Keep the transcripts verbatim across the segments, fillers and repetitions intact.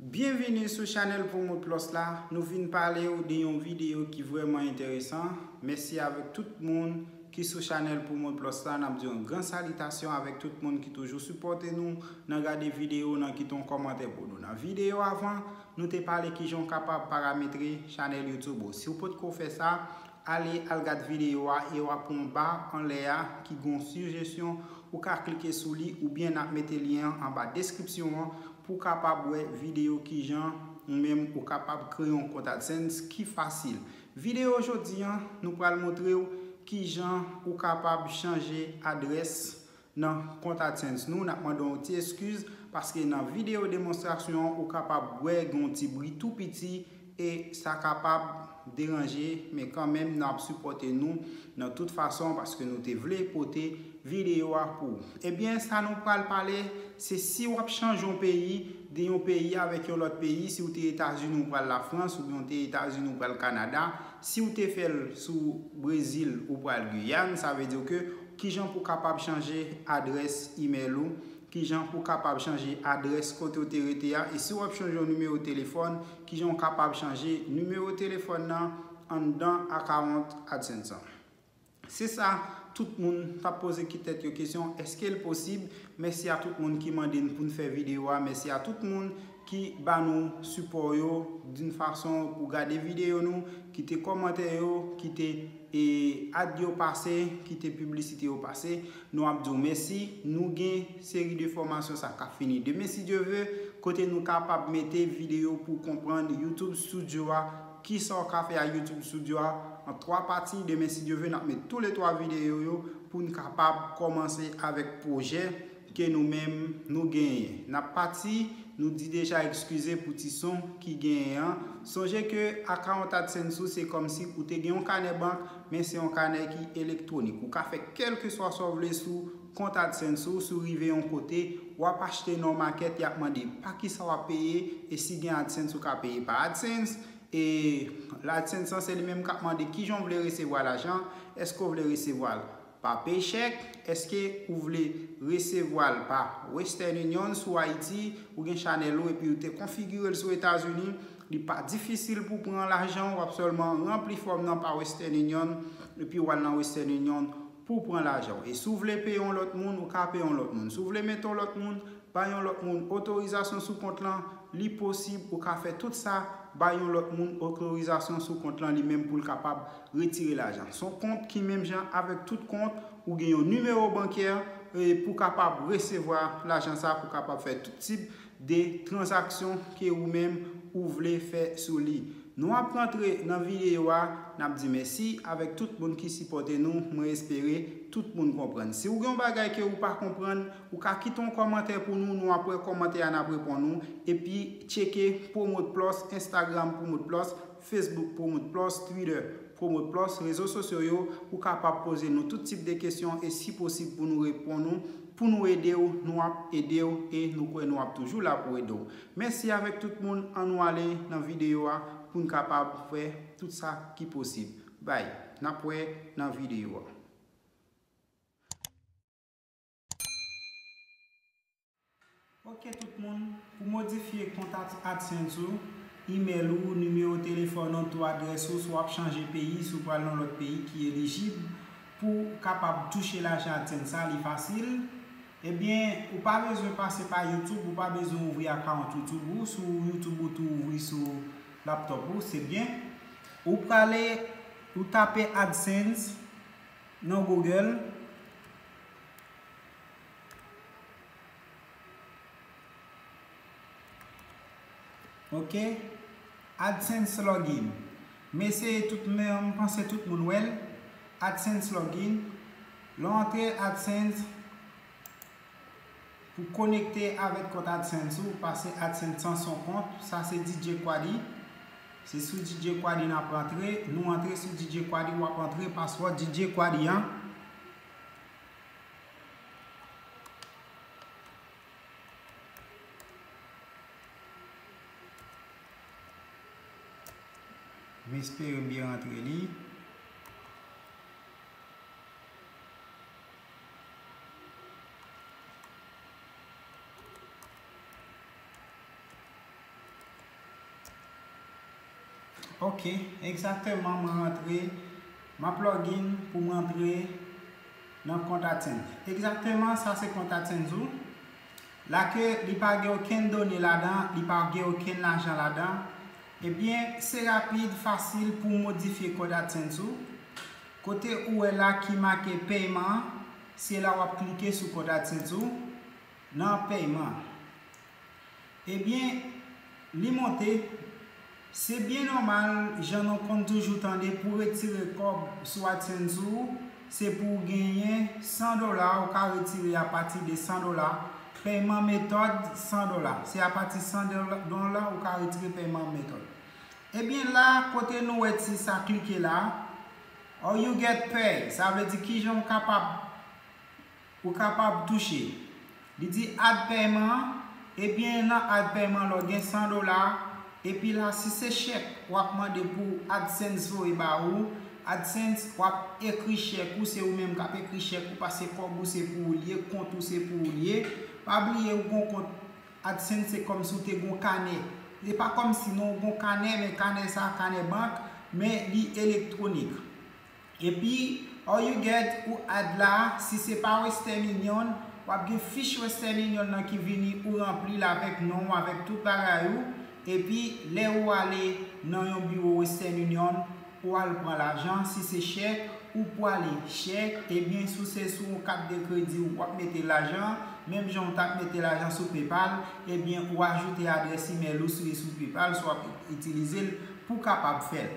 Byenvini sou chanèl Promote Plus la. Nou vin pale w de yon videyo ki vrèman enteresan. Mèsi avèk tout moun ki sou chanèl Promote Plus la. N ap di yon gran salitasyon avèk tout moun ki toujou sipòte nou nan gade videyo, nan kite yon kòmantè pou nou. Nan videyo avan, nou te pale kijan w kapab parametre chanèl YouTube ou. Si w potko fè sa, ale al gad videyo a e w ap wè anba anlè a ki gen yon sijesyon, ou ka klike sou li oubyen n ap mete lyen an anba deskripsyon an pou w kapab wè videyo kijan ou menm ou kapab kreye yon kont AdSense ki fasil. Videyo jodi an, nou pral montre w kijan ou kapab chanje adrès nan kont AdSense nou. N ap mande w yon ti eskiz paske nan videyo demonstrasyon an, ou kapab wè gen yon ti bri tou piti e sa kapab deranje, men kanmenm n ap sipòte nou nan tout fason paske nou te vle pote videyo a pou ou. Ebyen, sa nou pral pale, se si w ap chanje yon peyi, de yon peyi avèk yon lòt peyi, si w te Etazini, ou pral Lafrans, oubyen w te Etazini, ou pral Kanada, si w te fè l sou Brezil, ou pral Giyàn, sa vle di ke kijan pou w kapab chanje adrès imèl ou, kijan pou w kapab chanje adrès kote w te rete a, e si w ap chanje yon nimewo telefòn, kijan w kapab chanje nimewo telefòn nan anndan akawont AdSense an. Se sa, tout moun t ap poze ki tèt yo kesyon, èske l posib? Mèsi a tout moun ki mande n pou n fè videyo a, mèsi a tout moun ki ba nou sipò yo d'une façon pou gade videyo nou, kite kòmantè yo, kite e, ad yo pase, kite piblisite yo pase. Nou ap di w mèsi. Nou gen seri de fòmasyon sa k ap fini demen si Dye ve, kote nou kapab mete videyo pou w konprann YouTube Studio a, kisa w ka fè ak YouTube Studio a an twa pati. Demen si Dye ve, n ap met toulètwa videyo yo pou n kapab kòmanse avèk pwojè ke nou menm nou genyen. N ap pati, nou di deja eskize pou ti son ki genyen an. Sonje ke akawont AdSense ou se kòmsi ou te gen yon kanè bank, men se yon kanè ki elektwonik. Ou ka fè kèlkeswa sa w vle sou kont AdSense ou, si w rive yon kote, w ap achte nan yon makèt, y ap mande pa kisa w ap peye, e si gen AdSense, ou ka peye pa AdSense. E AdSense lan, se li menm k ap mande kijan w vle resevwa lajan, èske w vle resevwa l pa paycheck, èske ou vle resevwa l pa Western Union? Si w Ayiti, ou gen chanèl ou epi ou te konfigire l sou Etazini, li pa difisil pou w pran lajan w, w ap sèlman ranpli fòm nan pa Western Union, epi w al nan Western Union pou w pran lajan w. E si w vle peye yon lòt moun, ou ka peye yon lòt moun. Si w vle mete yon lòt moun, bay yon lòt moun otorizasyon sou kont lan, li posib ou ka fè tout sa, bay yon lòt moun otorizasyon sou kont lan li menm pou l kapab retire lajan. Se yon kont ki menm jan avèk tout kont, ou gen yon nimewo bankè, e, pou w kapab resevwa lajan sa, pou w kapab fè tout tip de tranzaksyon ke ou menm ou vle fè sou li. Nou ap rantre nan videyo a, n ap di mèsi avèk tout moun ki sipòte nou, mwen espere tout moun konprann. Si w gen yon bagay ke ou pa konprann, ou ka kite yon kòmantè pou nou, nou ap wè kòmantè a, n ap reponn ou, epi tcheke Promote Plus, Instagram Promote Plus, Facebook Promote Plus, Twitter Promote Plus, rezo sosyo yo, ou kapab poze nou tout tip de kesyon e si posib pou nou reponn ou, pou nou ede w, nou ap ede w e nou kwè nou ap toujou la pou ede w. Mèsi avèk tout moun, ann nou ale nan videyo a pou n kapab fè tout sa ki posib. Bay, n ap wè nan videyo a. Ok tout moun, pou modifye kont Ad- AdSense ou, imèl ou, nimewo telefòn ou, tou adrès ou, si w ap chanje peyi, si w pral nan lòt peyi ki elijib pou w kapab touche lajan AdSense sa, li fasil. Ebyen, ou pa bezwen pase pa YouTube, ou pa bezwen ouvri akawont YouTube ou. Si w YouTube ou tou ouvri sou laptop ou, se byen. Ou prale, ou tape AdSense nan Google. Ok. AdSense login. M eseye tout, men m panse tout moun wè l. AdSense login. Lè w antre AdSense, pou konekte avèk kont AdSense ou, paske AdSense an se yon kont, sa se D J Quaddy. Se sou D J Quaddy n ap rantre. Nou antre sou D J Quaddy, w ap antre password D J Quaddy an. M espere m byen rantre li. Ok, egzakteman, mwen rantre, m ap login pou m rantre nan kont AdSense. Egzakteman, sa se kont AdSense ou. La ke li pa gen okenn done ladan, li pa gen okenn lajan ladan. Ebyen, se rapid, fasil pou w modifye kont AdSense ou. Kote ou wè la ki make pèyman, se la w ap klike sou kont AdSense ou nan pèyman. Ebyen, li monte. Se byen nòmal, jan nou konn toujou tande, pou retire kòb sou AdSense ou, se pou w genyen san dola, ou ka retire apati de san dola. Pèyman metòd, san dola. Se apati san dola ou ka retire pèyman metòd. Ebyen la, kote nou wè ti sa klike la, How you get pay, sa vle di kijan w kapab ou kapab touche. Li di add pèyman, ebyen nan add pèyman la w gen san dola, epi la si se chèk w ap mande pou AdSense voye ba ou, AdSense w ap ekri chèk ou, se ou menm k ap ekri chèk ou, paske kòb ou se pou ou l ye, kont ou se pou ou l ye. Pa bliye ou gon kont AdSense, se kòmsi ou te gon kanè. Se pa kòmsi non, ou gon kanè, men kanè sa kanè bank, men li elektwonik. Epi, How you get ou add la, si se pa Western Union, w ap gen fich Western Union nan ki vini, ou ranpli l avèk non w, avèk tout bagay ou. Epi, lè ou ale nan yon biwo Western Union, ou al pran lajan, si se chèk, ou pwale chèk, ebyen, si w se sou yon kat de kredi, w ap mete lajan, menm jan w t ap mete lajan sou PayPal, ebyen, ou ajoute adrès imèl ou sou, sou PayPal, si w ap itilize l pou w kapab fè l.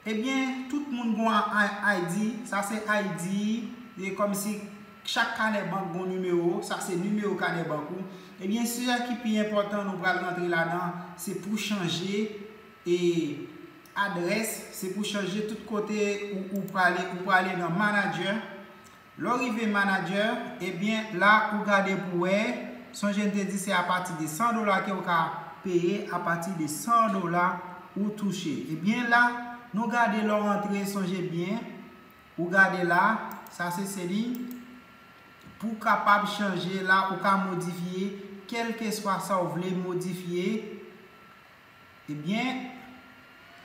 Ebyen, tout moun gon I D, sa se I D, e kòmsi chak kanè bank gon nimewo, sa se nimewo kanè bank ou. Ebyen, sijè ki pi enpòtan nou pral rantre ladan, se pou chanje e adrès, se pou chanje tout kote ou, ou prale, ou prale nan manager. Lè w rive manager, ebyen, la ou gade pou wè, sonje n te di se apati de san dola ke w ka peye, apati de san dola ou touche. Ebyen, la, nou gade lè w rantre, sonje byen, ou gade la, sa se, se li, pou w kapab chanje la, ou ka modifye, kèlkeswa sa w vle modifye. Ebyen,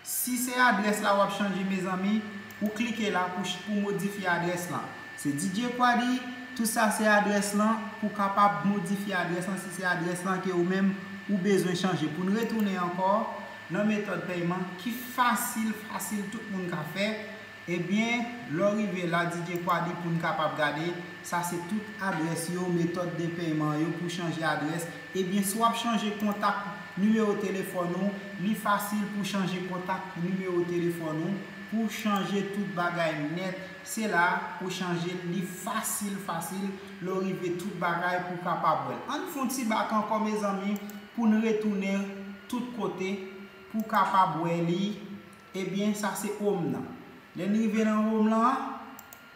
si se adrès la w ap chanje, mezanmi, ou klike la pou, pou modifye adrès lan. Se D J Quady, tout sa se adrès lan, pou kapab modifye adrès lan, si se adrès lan ke ou menm ou bezwen chanje. Pou n retounen ankò nan metòd pèyman ki fasil, fasil, tout moun ka fè. Ebyen, lè w rive la, D J Quady, pou n kapab gade, sa se tout adrès yo, metòd de pèyman yo pou chanje adrès. Ebyen, si w ap chanje kontak nimewo telefòn ou, li fasil pou chanje kontak nimewo telefòn ou, pou chanje tout bagay nèt. Se la pou chanje l, li fasil, fasil, lè w rive tout bagay pou w kapab wè l. Ann fè yon ti bak ankò, mezanmi, pou n retounen tout kote, pou w kapab wè li. Ebyen, sa se home nan. Lè n rive nan home lan,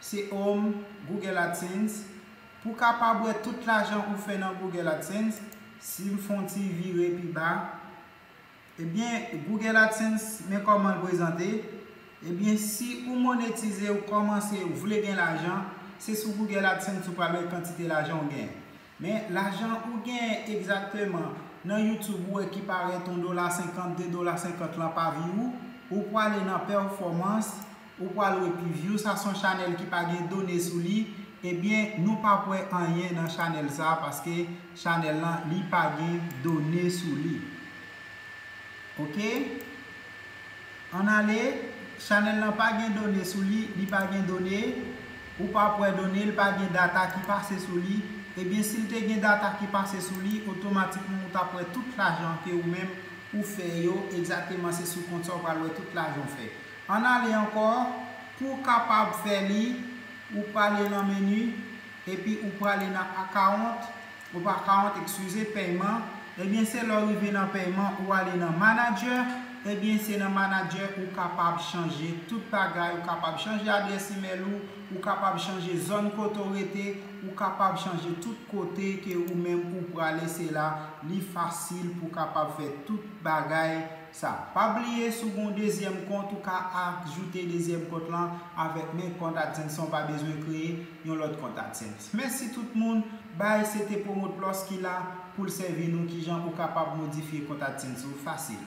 se home, Google AdSense. Pou w kapab wè tout lajan ou fè nan Google AdSense, si m fè yon ti vire pi ba, ebyen, Google AdSense, men kòman l prezante. Ebyen, si ou monetize, ou kòmanse, ou vle gen lajan, se sou Google AdSense ou pral wè kantite lajan ou genyen. Men lajan ou genyen egzakteman nan YouTube ou wè ki parèt yon dola senkant, de dola senkant lan pa view, ou pwale nan pèfòmans, ou pwale wè pi view, sa se yon chanèl ki pa gen done sou li, ebyen nou p ap wè anyen nan chanèl sa paske chanèl lan li pa gen done sou li. Ok? Ann ale, chanèl lan pa gen done sou li, li pa gen done, ou p ap wè done, li pa gen data ki pase sou li. Ebyen, si l te gen data ki pase sou li, otomatikman ou t ap wè tout lajan ke ou menm ou fè yo, egzakteman se sou kont sa ou pral wè tout lajan ou fè. Ann ale ankò, pou w kapab fè li, ou prale nan meni, epi ou prale nan account, ou pa account, eskize, pèyman, ebyen se lè w rive nan pèyman, ou ale nan manager, ebyen se nan manager ou kapab chanje tout bagay, ou kapab chanje adrès imèl ou, ou kapab chanje zòn kote w rete, ou kapab chanje tout kote ke ou menm ou prale, se la li fasil pou w kapab fè tout bagay sa. Pa bliye, si w gen yon dezyèm kont, ou ka ajoute dezyèm kont lan avèk menm kont AdSense lan, ou pa bezwen kreye yon lòt kont AdSense. Mèsi tout moun, bay se te Promote Plus ki la pou l sèvi nou kijan ou kapab modifye kont AdSense ou fasil.